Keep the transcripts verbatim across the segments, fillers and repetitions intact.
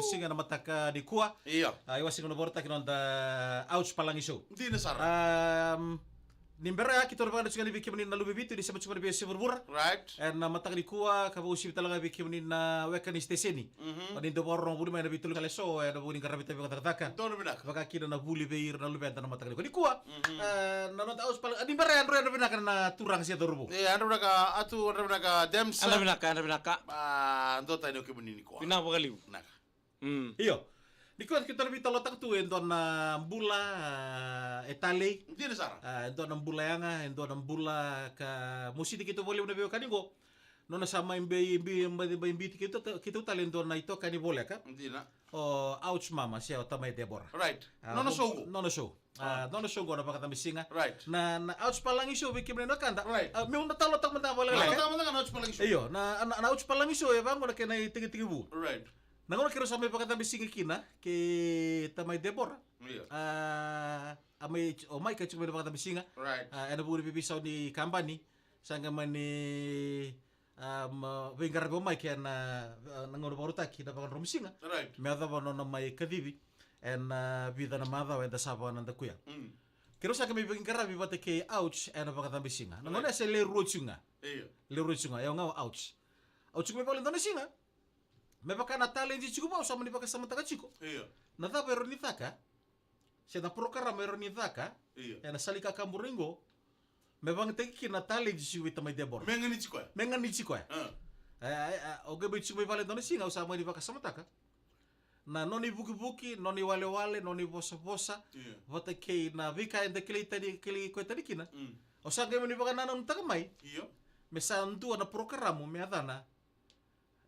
Siga na mataka nikua. Io. A, iwase ga na vakarautaki na noda Ouch Palagi Show. Dina sara. Am, ni bera ya keitou na vakayadrati ga ni vei kemuni na luve i Viti, ni sema tiko ga na veiyasai vuravura. Right. Ena mataka nikua, ka vakauasivi tale ga vei kemuni na weka ni siteseni. Mhm. O ni dau vakarorogo voli mai ena veitolo kale so, ena vuku ni qaravi tale vei ira na cakacaka. Donu vinaka. Vaka kina na vuli vei ira na luveda na mataka nikua. Nikua. Mhm. E, na noda Ouch Palagi, a, ni bera ya, yadra vinaka na turaga se cauravou. E, yadra vinaka Atu, yadra vinaka Dems. Yadra vinaka, yadra vinaka. A, dua tani o kemuni nikua. Vinaka vakalevu. Vinaka. Mm. Io. Nikua keitou na veitalanoataka tu e dua na bula, a, e talei. Dina sara. A, e dua na bula yaga, e dua na bula ka mositi keitou vakalevu na veiwekani qo. Nona sa mai bei, bei, mai, mai biuti keitou, keitou tale e dua na itokani voleka. Dina. O Ouch Mama, se o Tamai Debora. Right. A, nona show qo. Nona show. A, nona show qo na Vakacabe Siga. Right. Na, na Ouch Palagi Show vei kemuni na wekada. Right. A, meu na talanoataka mada vakalekaleka. Talanoataka mada ga na Ouch Palagi Show. Io, na, na, na Ouch Palagi Show e vaqo na kena itekitekivu. Right. Na gauna keirau sa mai Vakacabe Siga kina kei Tamai Debora. Io. A, a mai, o Mike a tiko mai na Vakacabe Siga. Right. A, ena vuku ni veiveisau ni kabani. Sa qai mani, a, ma, veiqaravi o Mike ena, a, na gauna vakarautaki na vakadromu siga. Right. Me yacova nona mai kacivi ena, a, vica na macawa eda sa vakanadakuya. Mm. Keirau sa qai mai veiqaravi vata kei Ouch ena Vakacabe Siga. Na gauna ya se lewe rua tiko ga. Io. Lewe rua tiko ga, o yau ga o Ouch. Au tiko mai vale dua na siga. Me vaka na talent tiko vua, au sa mani vakasamataka tiko. Io. Na cava e rawa ni caka? Se na porokaramu e rawa ni caka? Io. Ena sala ni kakaburaki qo. Me vakayagataki kina na talent tiko vei Tamai Debora. Me ganiti koya. Me ganiti koya. A. E, e, e, au qai mai tiko mai vale dua na siga, au sa mani vakasamataka. Na nona ivukivuki, nona iwalewale, nona ivosavosa. Io. Vata kei na veika eda kilai tani, kilai koya tani kina. Mm. Au sa qai mani vakanananutaka mai. Io. Me sa dua na porokaramu, me yacana.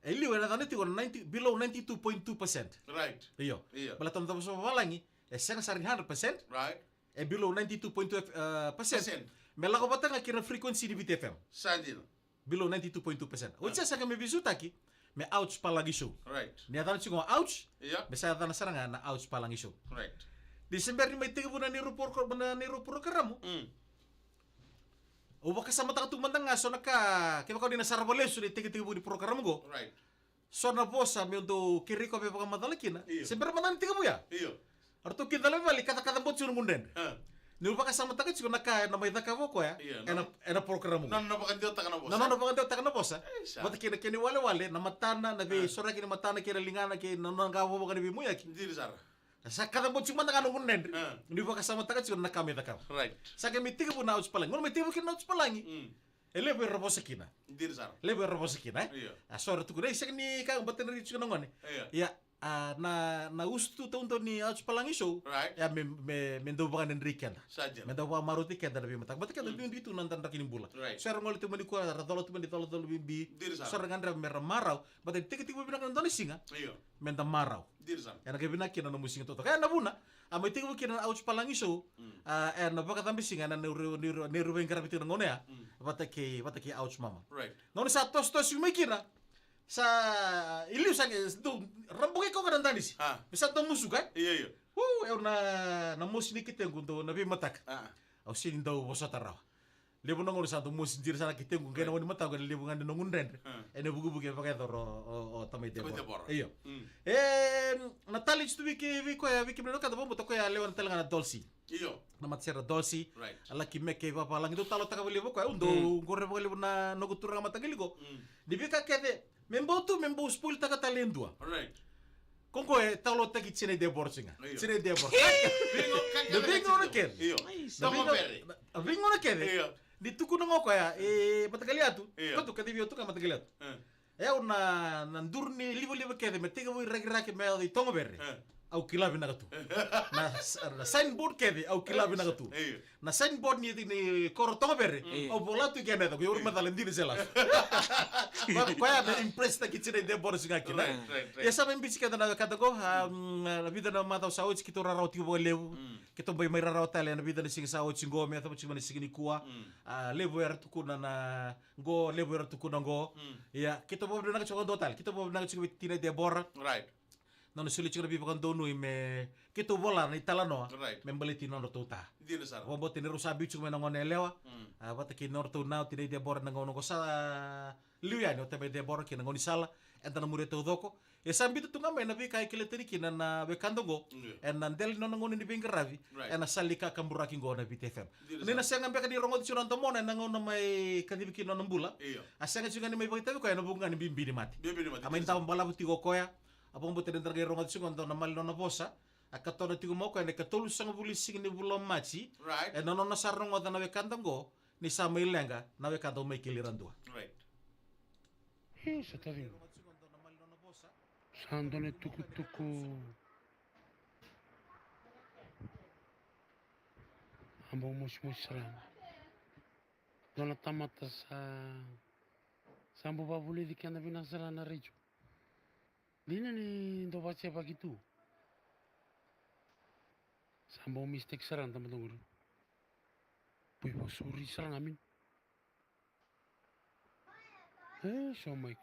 E liu ena yacana tiko na ninety, below ninety-two point two percent. Right. Io. Io. Baleta na cava so vavalagi, e sega sara ni hundred percent. Right. E below ninety-two point two, uh, percent. Percent. Me lako vata ga kei na frequency ni Viti F M. Sa dina. Below ninety-two point two percent. Oti ya sa qai me veisutaki, me Ouch Palagi Show. Right. Ni yacana tiko ga Ouch, io, me sa yacana sara ga na Ouch Palagi Show. Right. Ni se bera ni mai tekivu na neirau porokaramu, na neirau porokaramu. Mm. Au vakasamataka tu mada ga so na ka, kevaka o ni na sarava lesu na itekitekivu ni porokaramu qo. Right. So na vosa meu dau kerei koya me vakamacala kina. Io. Se bera mada ni tekivu ya. Io. Eratou kidacala mai vale, kacakaca bau tiko na gunu dredre. A. Niu vakasamataka tiko na ka ena mai cakava o koya. Io, ena, na, ena porokaramu. Na, na vakadewataka na vosa. Na, na vakadewataka na vosa. Ei, sa. Vata kei na kena iwalewale, na matana, na veisoraki ni matana kei na ligana kei na nona qavokavoka ni veimuyaki. Dina sara. Sa kaca bau tiko mada ga na gunu dredre. A. Niu vakasamataka tiko na ka me cakava. Right. Sa qai mai tekivu na Ouch Palagi. Gauna mai tekivu kina na Ouch Palagi. Mm. E levu era vosa kina. Dina sara. Levu era vosa kina, e? Io. A, so era tukuna, e sega ni ka, baleta ni raici tiko na gone. Io. Ia, a, na, na usutu taudua ni Ouch Palagi Show. Right. Ia, me, me, me dau vakadredrei keda. Sa dina. Me dau vakamaroroi keda na veimataka. Baleta keda, mm, duidui tu na noda draki ni bula. Right. So era gole tu mai nikua, ra cola tu mai ni colocolo bibi. Dina sara. So era gadreva me ra marau. Baleta ni tekitekivu vinaka na dua na siga. Io. Me da marau. Dina sara. Ena qai vinaka kina na nomu siga totoka. Ena vuna, a mai tekivu kina na Ouch Palagi Show, mm, a, ena Vakacabe Siga, ena neirau, neirau, neirau veiqaravi tiko na gauna ya, mm, vata kei, vata kei Ouch Mama. Right. Gauna sa tosotoso mai kina, sa, i liu sa qai, dau rabuqi koya na danisi. A. Me sa dau musuka, e? Io, io. U, au na, na mosi ni ketequ dau na veimataka. A. Au sega ni dau vosota rawa. Levu na gauna sa dau mosi dina sara na ketequ, qai na, right, gauna ni mataqu, ena levu ga ni noqu dredre. Hmm. Ena vukivuki e vakayacora o, o, o Tamai Debora. Tamai Debora. Io. Hmm. E, na talent tu vei ke, vei koya, vei kemuni na wekada, vakabauta o koya a lewe tale ga na Dolsi. Io. Na matasere Dolsi. Right. A laki meke vavalagi, dau talanoataka vakalevu o koya. Au dau, hmm, qoroya vakalevu na noqu turaga mataqali qo. Hmm. Ni veika kece, me bau tu, me bau spoiltaka tale e dua. Right. Ko qo e talanoataki Tinai Debora tiko ga. Io. Tinai Debora. Veigauna kece. Io. Ai, na veigauna, na, na veigauna kece. Io. Ni tukuna ga o koya, e, mataqali Atu. Io. Atu, kece vei Atu ga mataqali Atu. E. E au na, na duru ni livaliva kece, me tekivu i Rakiraki me yaco i Togovere. E. Au kila vinaka tu. Na, na signboard kece, au kila vinaka tu. Io. Na signboard ni, ni koro Togovere, mm, au vola tu kina, ko ira macala dina se lasu. Ko, koya me impress taki Tinai Debora tiko ga kina. Right, right, right. Ia sa mai biuti keda na wekada qo, a, mm, na vica na macawa sa oti keitou rarawa tiko vakalevu. Mm. Keitou bai mai rarawa tale ena vica na siga sa oti qo, me yacova tiko mai na siga nikua. Mm. A, levu era tukuna na qo, levu era tukuna qo. Mm. Ia, keitou vakavinavinaka tiko vakadua tale. Keitou vakavinavinaka tiko vei Tinai Debora. Right. Nona solia tiko na veivakadonui me keitou vola na italanoa, right, me baleti nodratou ta. Dina sara. Vakabauta ni rau sa biu tiko mai na gone yalewa. Mm. A, vata kei nodratou na o Tinai Debora na gauna qo sa liu yani o Tamai Debora kei na gaunisala. Eda na muria taucoko. E sa biuta tu ga mai na veika e kilai tani kina na wekada oqo. Io. Ena dela ni nona gauna ni veiqaravi. Right. Ena sala ni kakaburaki oqo na Viti F M. Dina. Ni na sara. Sega beka ni rogoci tiko na domona ena gauna mai kacivi kina nona bula. Io. A sega tiko ga ni mai vakaitavi koya ena vuku ga ni bibi ni mate. Bibi ni mate. A mai dina. Dau balavu tiko o koya. A vakabauta ni da qai rogoci tiko ga dua na mala ni nona vosa. A katona tiko mai o koya ena ikatolusagavulu ni siga ni vula o Maji. Right. Ena nona sa rogoca na wekada oqo, ni sa mai leqa na wekada o Michael Iradua. Right. Io, sa taciqu. Sa dua na itukutuku. A bau mosimosi sara ga. Dua na tamata sa, sa bau vakavulici keda vinaka sara na retio. Dina ni dau vakasevaki tu. Sa bau mistake sara ga na tamata qori. Bui vakasuri sara ga mini. E so, Mike.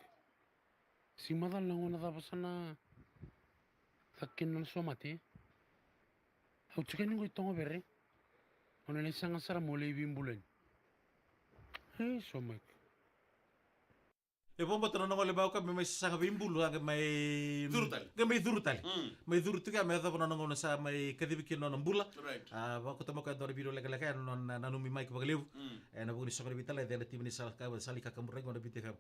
Sega ni macala na gauna cava sa na caka kina na so mate. Au tiko ni qo i Togovere. O na lai saga sara mo lai veibulu yani. E so, Mike. E vakabauta na nona gole mai o koya me mai sasaga veibulu, a qai mai curu tale. Qai mai curu tale. Mm. Mai curu tiko ya me yacova na nona gauna sa mai kacivi kina na nona bula. Right. A vakauta mai o koya e dua na vidio lekaleka, ena nona nanumi Mike vakalevu. Mm. Ena vuku ni soqo ni veitalanoa ena timi ni sala ka, sala ni kakaburaki oqo na Viti F M.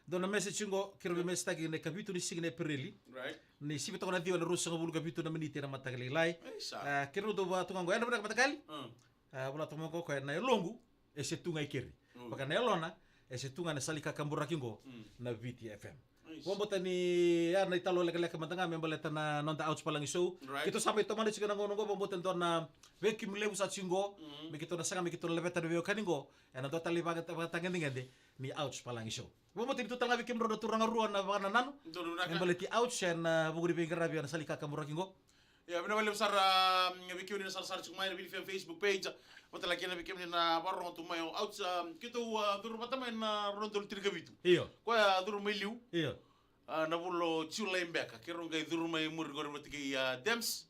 Dua na message oqo, keirau veimesetaki ena ikavitu ni siga ni Epereli. Right. Ni sivi toka na ciwa ena ruasagavulu ka vitu na miniti ena mataka lailai. Isa. A, keirau dau vakatoka oqo, yadra vinaka mataqali. Mm. A, vola toka mai o koya, na yaloqu e se tu ga i keri. Mm. Vaka na yalona e se tu ga na sala ni kakaburaki oqo, mm, na Viti F M. Nice. Vakabauta ni ya na italanoa lekaleka mada ga me baleta na noda Ouch Palagi Show. Right. Keitou sa mai tomana tiko na gauna oqo, vakabauta e dua na veikim levu sa tiko oqo, mm, me keitou na saga me keitou na laveta na veiwekani oqo ena dua tale ni vaka, vakatagedegede ni Ouch Palagi Show. Vakabauta ni tu tale ga vei kemudrau na turaga rua na vakanananu. Donu vinaka. Me baleti Ouch ena vuku ni veiqaravi ena sala ni kakaburaki oqo. Ia, vinaka vakalevu sara, mm, vei kemuni na sarasara tiko mai na Viti F M Facebook page. Vata kei na vei kemuni na vakarorogo tu mai o Ouch, mm, keitou, a, curu vata mai na rua na udolu tinikavitu. Io. Koya a curu mai liu. Io. A, na vula o Julai beka. Keirau qai curu mai muri qori vata kei, a, Dems.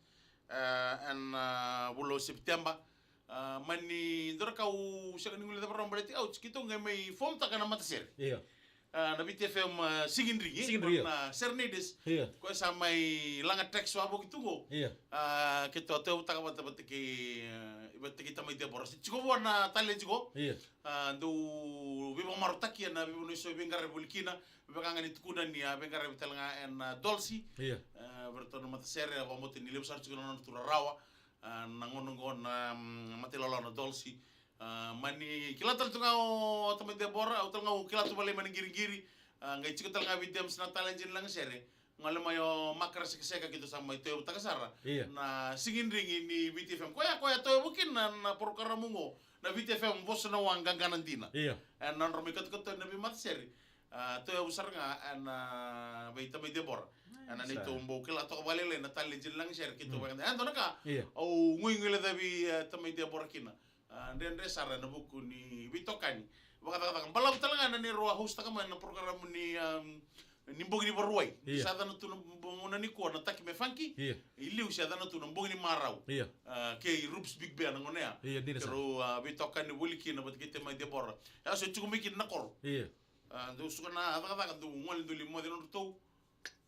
A, ena vula o Sepiteba. A, mani dua na ka au sega ni guilecava rawa baleti Ouch, keitou qai mai fomtaka na matasere. Io. A, na Viti F M, a, Sigidrigi, Sigidrigi, io, na Serenaders. Io. Koya sa mai laga text wavoki tu qo. Io. A, keitou a tauyavutaka vata, vata kei, a, vata kei tamai Debora. Se tiko vua na talent qo. Io. A, dau veivakamarautaki ena veivanua eso e veiqaravi voli kina. Vaka ga ni tukuna ni a veiqaravi tale ga ena, a, Dolsi. Io. A, vei ratou na matasere, a vakabauta ni levu sara tiko na nona tu rarawa. A, na gauna oqo na, mm, matailawalawa na Dolsi. A, mani kila tale tu ga o tamai Debora, au tale ga au kila tu vale mai na qiriqiri. A, qai tiko tale ga vei Dems na talent ni lagasere. Gole mai o Makara Sekaseka, keitou sa mai tauyavutaka sara. Io. Na Sigidrigi ni Viti F M. Koya, koya tauyavutaka na, na porokaramu oqo. Na Viti F M, vosa na wa, qaqana dina. Io. E, na nodra mai katukatua na veimatasere. A, tauyavu sara ga ena vei tamai Debora. Ena neitou bau kila toka vakalailai na talent ni lagasere keitou, mm, vaka. E dua na ka, io, au guiguilecavi, e, tamai Debora kina. A, dredre sara ena vuku ni veitokani. Vakacakacaka balavu tale ga na neirau a hostaka mai na porokaramu ni, um, ni bogi ni Vakarauwai. Io. Sa yacana tu na bo-, gauna nikua na Taki Me Funky. Io. I liu sa yacana tu na bogi ni marau. Io. A, kei Rups Big Bear na gauna ya. Io, dina sara. Keirau, a, veitokani voli kina vata kei tamai Debora. E a so e tiko mai kina na koro. Io. A, dau suka na cakacaka, dau gole, dau lai moce nodratou.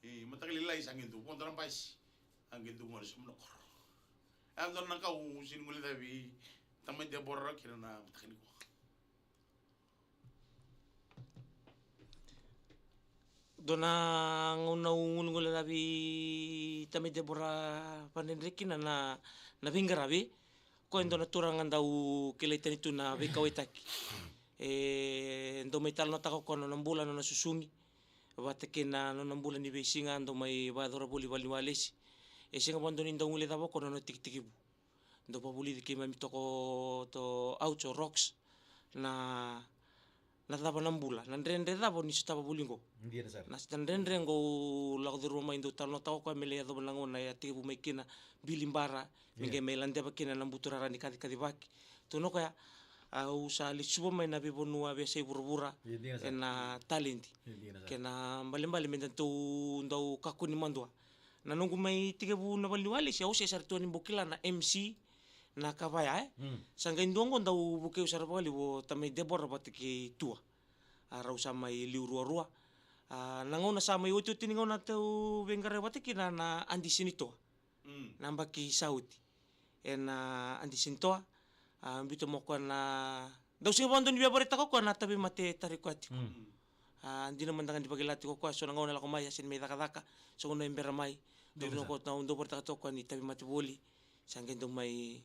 E, mataka lailai sa qai dau vodo na basi. A qai dau gole sobu na koro. A, dua na ka au sega ni guilecavi tamai Debora kina na mataka nikua. Dua na gauna au guilecavi tamai Debora vakadredre kina na, na veiqaravi. Koya e dua na turaga dau kilai tani tu na veikauwaitaki. E dau mai talanoataka o koya na nona bula, na nona susugi. Vata kei na nona bula ni veisiga, dau mai vakayacora voli i valeniwalesi. E sega vakadua ni dau guilecava o koya na nona tekitekivu. Dau vakavulici keimami toka, toka Ouch, o Rox. Na, na cava na bula, na dredre cava o ni sotava voli qo. Dina sara. Na, na dredre qo au lako curuma mai, dau talanoataka o koya me lai yacova na gauna e a tekivu mai kina Billy Bara, me, io, qai mai ladeva kina na buturara ni kacikacivaki. Tukuna o koya, au sa lesuva mai na veivanua veiyasai vuravura, io, dina sara, ena talent. Io, dina sara. Kena ibalebale me datou dau kakua ni madua. Na noqu mai tekivu na valeniwalesi, au se sara tu ni bau kila na M C, na ka vaya, e? Mm. Sa qai dua qo dau vukei au sara vakalevu, o tamai Debora vata kei Tua. A, rau sa mai liu ruarua. A, na gauna sa mai otioti ni gauna tau veiqaravi vata kina na Adi Sinitoa. Mm. Na baki sa oti. E na Adi Sinitoa, a, biuta mo koya na, dau sega vakadua ni via vakaraitaka o koya na tauvimate e tarai koya tiko. Mm. A, dina mada ga ni vakila tiko o koya, so na gauna e lako mai, a sega ni mai cakacaka, so gauna e bera mai, dina, dau sa, ko, dau vakaraitaka toka o koya ni tauvimate voli, sa qai dau mai,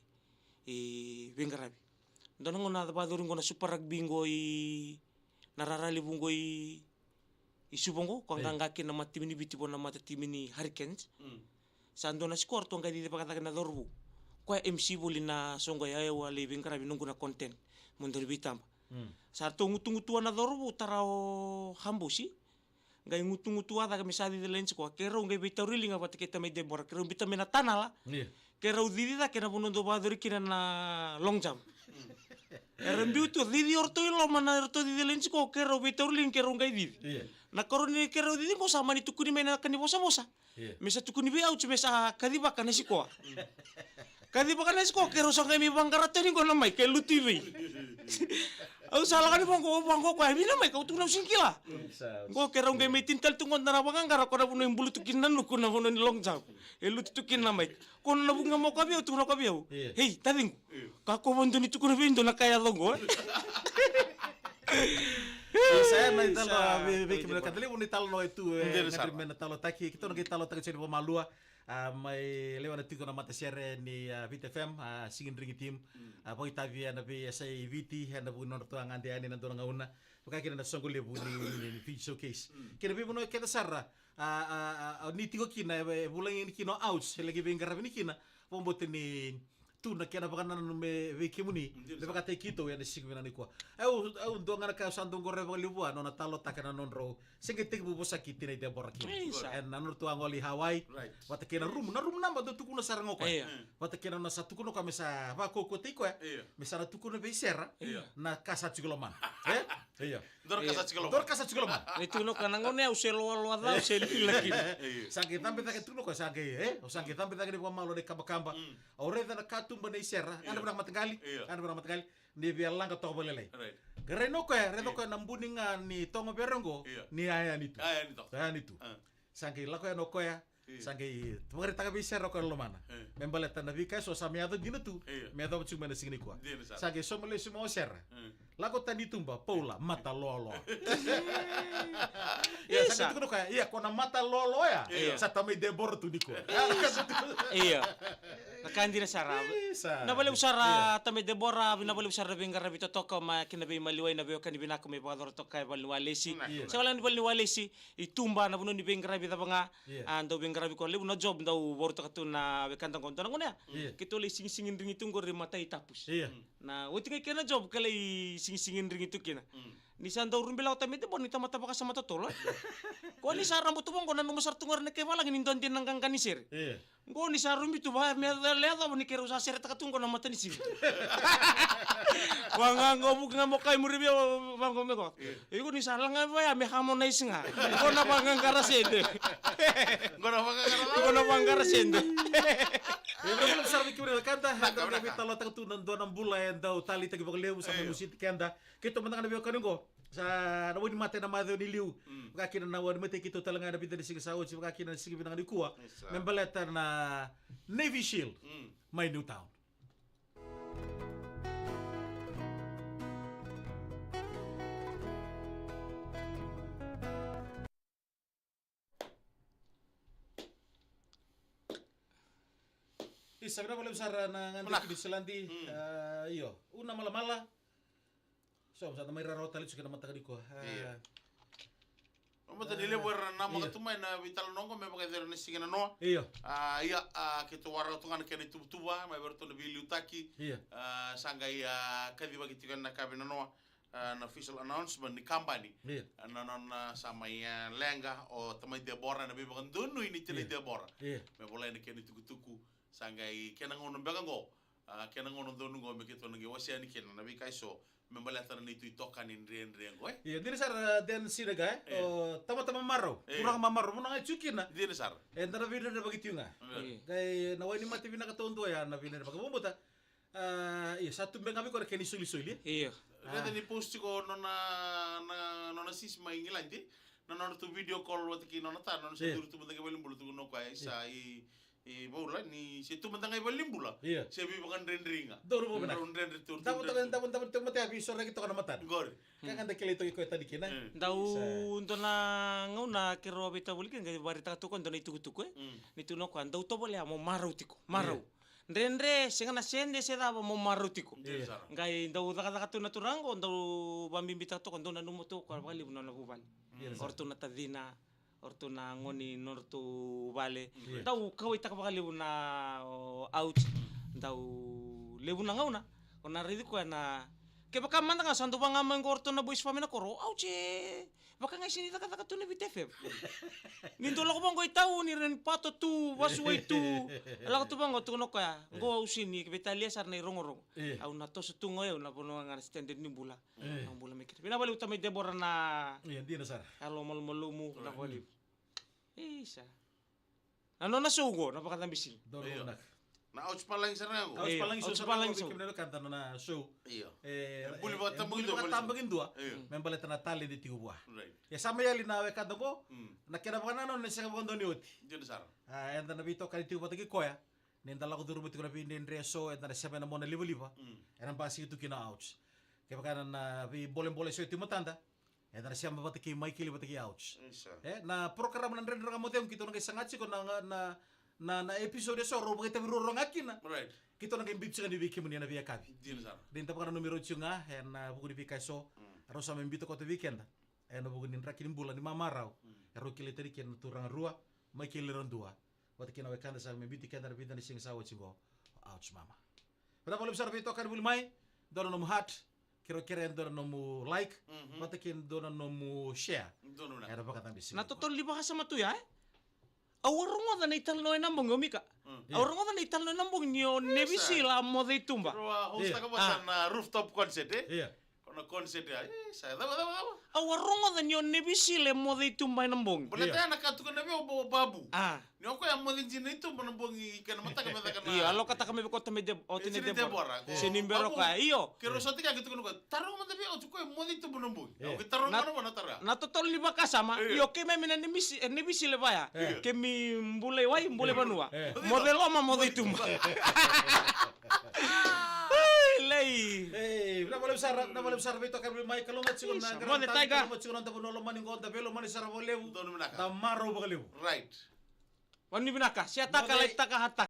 e, veiqaravi. Dua na gauna a vakayacori qo na Super Rugby qo i, na rara levu qo i, i Suva qo, ko, e, qaqa kina na mata timi ni Viti vua na mata timi ni Hurricanes. Mm. Sa dua na score, ratou qai cici vakacake na cauravou. Koya M C voli na soqo, ia au a lai veiqaravi, noqu na content, mo dou ni veitaba. Mm. Sa ratou gutugutua na cauravou, tara o Habusi. Qai gutugutua cake me sa cici laini sikoa, keirau qai veitauri liga vata kei tamai Debora, keirau biuta mai na tanala. Io. Keirau cici cake na vanua dau vakayacori kina na long jump. Era biu tu, cici o ratou i loma, na ratou cici laini sikoa, keirau veitauri liga, keirau qai cici. Io. Na karua ni keirau cici qo sa mani tukuni mai na ka ni vosavosa. Io. Me sa tukuni vei ouch, me sa kacivaka na sikoa. Kacivaka na sikoa, keirau sa qai mai vaqara tani qo na mic, e lutu i vei. Au sa lako ni vaqo, vaqo koya, e vei na mic, au tukuna au sega ni kila. Sa. Qo keirau qai mai tini tale tu qo na vaqaqara, ko na vanua e bulu tu kina na nuku, na vanua ni long jump. E lutu tu kina na mic. Ko na vuqa mo koya vei au, tukuna koya vei au. Io. Hei, taciqu. Io. Kakua vakadua ni tukuna vei dua na ka e yaco qo, e. Io, sa ya na italo, sa, vei, vei kemuni, ka levu ni talanoa e tu, e, dina sara, me na talotaki, keitou na qai talotaki tiko vakamalua. A, mai lewa na tiko na matasere ni, a, Viti F M, a, Sigidrigi team. Mm. A, vakaitavi ena veiyasai Viti, ena vuku ni nodratou a gade yani ena dua na gauna. Vaka kina na soqo levu ni, ni, ni Fiji Showcase. Mm. Kei na veivanua kece sara, a, a, a, a, ni tiko kina, e, e vulagi kina o ouch, e laki veiqaravi ni kina, vakabauta ni tu na kena vakanananu me vei kemuni, dina, me sara, vakataki keitou ena siga vinaka nikua. Au, au dua ga na ka au sa dau qoroya vakalevu vua, nona talotaka na nodrau. Se qai tekivu vosaki tinai Debora kina. Isa. Ena nodratou a gole i Hawaii. Right. Vata kei na rumu, na rumu naba dau tukuna sara ga o koya. Io. Mm. Vata kei na nona sa tukuna o koya me sa vakaukauwataki koya. Io. Me sa na tukuna vei Sera. Io. Na ka sa tiko lomana. E? Io. Dua na ka sa tiko lomana. Dua na ka sa tiko lomana. Ni tukuna o koya na gauna ya au se loaloa ca, au se lila kina. Io. Sa qai cabe cake, tukuna o koya, sa qai, e? Au sa qai cabe cake ni vakamalua na ikabakaba. Mm. Au raica na katuba nei Sera. Io. Yadra vinaka mataqali. Io. Yadra vinaka mataqali. Ni via laga toka vakalailai. Right. Qai rai o koya, raica o koya na buni ga ni toga vere qo, io, ni a yani tu. A yani tu. A yani tu. A. Sa qai lako yani o koya, io, sa qai vakaraitaka vei Sera o koya na lomana. Io. Me baleta na veika eso sa mai yaco dina tu, io, me yacova tiko mai na siga nikua. Dina sara. Sa qai sauma lesu mai o Sera. Io. Lako tani i tuba, Paula, mata loaloa. Ia, sa qai tukuna o koya, ia, ko na mata loaloa ya, io, sa tamai Debora tu nikua. Io. Na ka dina sara. Isa. Na valevu sara, io, tamai Debora, na valevu sara na veiqaravi totoka mai kina veimaliwai, na veiwekani vinaka mai vakayacora toka e valeniwalesi. Vinaka. Io. Se wale ni valeniwalesi, i tuba, na vanua ni veiqaravi cava ga. Io. A, dau veiqaravi ko levu na job, dau vakarautaka tu na wekada qo, dua na gauna ya. Io. Keitou lai sigisigi drigi tu qori matai Tapusi. Io. Mm. Na oti ga i kena job, ka lai sigisigi drigi tu kina. Mm. Ni sa dau rubi lako tamai Debora ni tamata vakasama totolo. Ko ni sa raba tu vaqo, nanuma sara tu qori na kai valagi ni dua dina na qaqa ni sere. Io. Qo ni sa rubi tu va, me le yacova ni keirau sa seretaka tu qo na matanisiga. Vaqo, vuki ga mo kai muri vei au, vaqo me qo. Io. Iko ni sa laga vaya me harmonize ga. Qo na vaqaqara sede. Qo na vaqaqara. Qo na vaqaqara sede. Io, vinaka sara vei kemuni na wekada, vinaka, vinaka, veitalanoataka tu na dua na bula e dau taleitaki vakalevu, sa mai, io, musiti keda. Keitou mada ga na veiwekani qo. Sa na wainimate na macawa ni liu. Mm. Vaka kina na wainimate keitou tale ga ena vica ni siga sa oti, vaka kina na siga vinaka nikua. Isa. Me baleta na Navy Shield. Mm. Mai Newtown. Isa, vinaka vakalevu sara na gade ki Niusiladi. Mm. Ah, io. Una malamala. So, sa da mai rarawa tale tiko ena mataka nikua. Ah. Io. Vabauta ni levu era na namaka tu mai na veitalanoa qo me vakayacori ena siga nanoa. Io. Ah, ia, ah, keitou waraka tu ga na kena ituvatuva mai vei iratou na veiliutaki. Io. Ah, sa qai, ah, kacivaki tiko ena yakavi nanoa. Ah, na official announcement ni kabani. Io. Ah, na nona sa mai, ah, leqa o tamai Debora ena veivakadonui ni tinai Debora. Io. Me volai na kena itukutuku, sa qai kena gauna beka qo. Ah, kena gauna donu qo me keitou na qai wasea yani kina na veika eso me baleta na neitou itokani dredre qo, e? Io, dina sara, ah, Dan Sinaga, e? Io. O tamata mamarau, e, turaga mamarau, mo na qai tiko kina. Dina sara. E, da na veidredrevaki tiko ga. Io. Qai na wainimate vinaka taudua ya na veidredrevaki. Vabauta. Ah, io, sa tu beka ga vei koya na kena isolisoli, e? Io. Raica ni post tiko nona, na, nona sisi mai Igiladi. Na nona tu video call vata kei nona ta, nona se Io. duru tu mada ga i valenibula, tukuna o koya, isa, i, i Vaula, ni se tu mada ga i valenibula. Io. Se veivakadredrei ga. Donu vou vinaka. Drau dredre tu, Davu toka, dredre tu. davu, davu, davu, mate a veisoraki toka na matana. Qori. Ka ga da kilai toka i koya tani kina. Mm. Dau Sa- dua na gauna keirau a veitavuli kina, qai vakaraitaka tu o koya dua na itukutuku, e. Mm. Ni tukuna o koya, dau tovolea mo marau tiko, marau. Io. Dredre, sega na sede, se cava, mo marau tiko. Dina sara. Qai dau cakacaka tu na turaga qo, dau vakabibitaka toka, dau nanuma tu o koya vakalevu na nona vuvale. Dina O sara. ratou na tacina, o ratou na gone ni nodratou vale. Io. Dau kauwaitaka vakalevu na, o, Ouch. Dau levu na gauna o na raici koya na, kevaka mada ga sa dau vaga mai qo o ratou na boys family na koro, o Ouch e, vaka ga e sega ni cakacaka tu na Viti F M. Ni dau lako vaqo i tauni, reni pato tu, vasuwai tu. Lako tu vaqo, tukuna o koya, qo au sega ni veitalia sara na irogorogo. Io. Au na toso tu ga o yau na vanua ga na standard ni bula. Io. Au bula mai kina. Vinaka vakalevu tamai Debora na Io, dina sara. yalo malumalumu, vinaka vakalevu. Isa. Na nona show qo, na Vakacabe Siga. Donu Io. vinaka. Na Ouch Palagi sara ga qo. Ouch Io, Palagi show Ouch sara Palagi ga qo, show. Kemuni na wekada, na nona show. Io. E, E buli e, vakatabakidua, e buli vakatabakidua. Io. Me baleta na talent e tiko vua. Right. E sa mai yali na wekada qo, Mm. na kena vakanananu e sega vakadua ni oti. Dina sara. A, eda na veitokani tiko vata kei koya. Ni da lako curuma tiko na veidredre eso, eda na sema ena mona livaliva. Mm. Ena basika tu kina o Ouch. Kevaka na, na veibolebole eso e tu e matada, eda na sema vata kei Michael vata kei Ouch. Isa. E, na program na Dredre Ga Mo Cegu, keitou na qai saga tiko na, na, na, na episode eso, rau vakaitavi ruarua ga kina. Right. Keitou na qai biuti saka ni vei kemuni ena veiyakavi. Dina sara. Ni da vakananumi rau tiko ga ena vuku ni veika eso. Mm. Rau sa mai biuta koto vei keda ena vuku ni draki ni bula ni mamarau. Mm. Erau kilai tani kina na turaga rua, Michael Radua. Vata kei na wekada sa mai biuti keda ena vica na siga sa oti qo, o Ouch Mama. Vinaka vakalevu sara veitokani vuli mai, dua na nomu heart, keirau kerea dua na nomu like, Mhm. vata kei dua na nomu share. Donu vinaka. Era Vakacabe Siga. Na totolo ni vakasama tu ya, e? Au a rogoca na italanoa ena bogi, o Mika. Mm. Au a Io. rogoca na italanoa ena bogi ni o Nevisi Sa- la moce i tuba. Keirau a host-taka Io. vata Ah. na rooftop concert, e? Io. Ko na concert ya. E, sa, cava, cava, cava? Au a rogoca ni o Nevisi la moce i tuba ena bogi. Baleta Io. ya na ka tukuna vei au o Babu. Ah. Ni o koya moce dina i tuba na bogi kena mataka me caka na Io, a lokataka me vei koya tamai Deb-, o E, tinai Tinai Debora. Debora, ko Se ni bera o Babu. koya, io. Keirau sa tiko ya ke tukuna o koya, taroga mada vei Ouch o koya moce i tuba na bogi. Io. Au ke taroga Na, mada vua na taro ya. na totolo ni vakasama, Io. io, keimami na Nevisi, e, Nevisi la vaya. Io. Keimami bula i wai, bula i vanua. Io. Moce loma, moce i tuba. Ai, lei. Ei, vinaka vakalevu sara, vinaka vakalevu sara veitokani vuli mai, kalougata tiko na Isa, qaravi moce tale, Tiger. Kalougata tiko na noda vanua lomani qo, da veilomani sara vakalevu. Donu vinaka. Da marau vakalevu. Right. Vanu vinaka, se ataka, Moce. Like taka, hataka.